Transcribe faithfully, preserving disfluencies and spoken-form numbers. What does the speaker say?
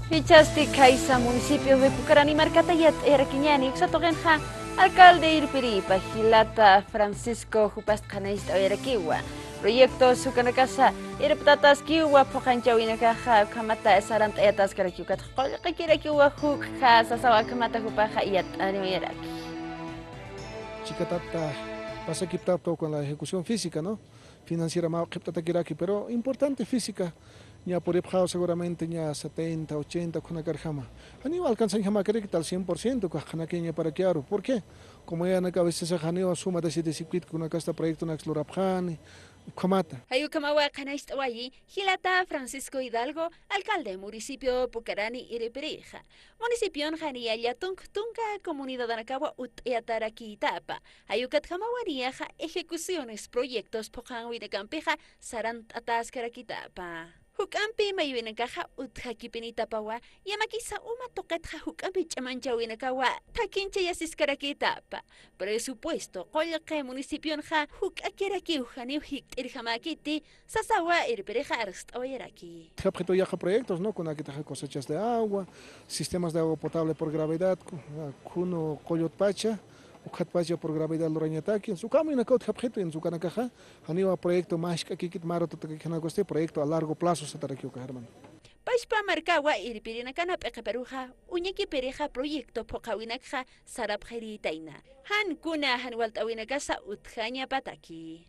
Jichhasti khaysa municipio de Pucarani markata yat'ayarakiñäni, uksa tuqinxa alcalde irpiripa jilata Francisco jupasti qhanañcht'awayarakiwa. Proyectos ukanakasa irptataskiwa, phuqañchawinakaxa ukhamata sarant'ayataskarakiw, ukatxa qullqikirakiwa juk'a sasawa, ukhamata jupaxa yat'aniwayaraki. Chikatata pasakiptapta con la ejecución física, ¿no? Financiera mä qhipt'atakiraki, pero importante física, ña puripxaw seguramente ña setenta, ochenta ukhanakarjama. Janiw alcanzañjamäkaraki tal cien por ciento, ukax qhanakiñaparakiyaru. ¿Por qué? Como yänaka a veces janiw suma decidisipkit kunakasta proyectonaks lurapxani, ukhamata. Jay ukhamawa qhanañcht'awayi jilata Francisco Hidalgo, alcalde municipio Pucarani irpirixa. Municipionxa niya llatunk tunka comunidadanakawa ut'ayatarakïtapa. Jay ukatjamawa niyaxa ejecuciones proyectos phuqanwinakampixa sarant'ataskarakïtapa. Juk'ampi maywinakaxa utjakipinitapawa, yamakisa uma tuqitxa juk'ampi ch'amanchawinakawa thakinchayasiskarakïtapa. Presupuesto qullqi municipionxa juk'akirakiw, janiw jikt'irjamäkiti sasawa irpirixa arst'awayaraki. Utjapxitu yaqha proyectos, ¿no? Kunakitaxa cosechas de agua, sistemas de agua potable por gravedad, ku-, khunu qullutpacha, ukhatpacha por gravedad lurañataki, ukham ukanaka utjapxitu, ukanakaxa janiwa proyecto mask'akikit, mä ratutakijanakasti, proyecto a largo plazo satarakiw ukax, hermano. Pachpa markawa irpirinakana p'iqipiruxa uñakipirixa proyecto phuqhawinakxa sarapxirïtayna. Jan kuna jan walt'äwinakasa utjañapataki.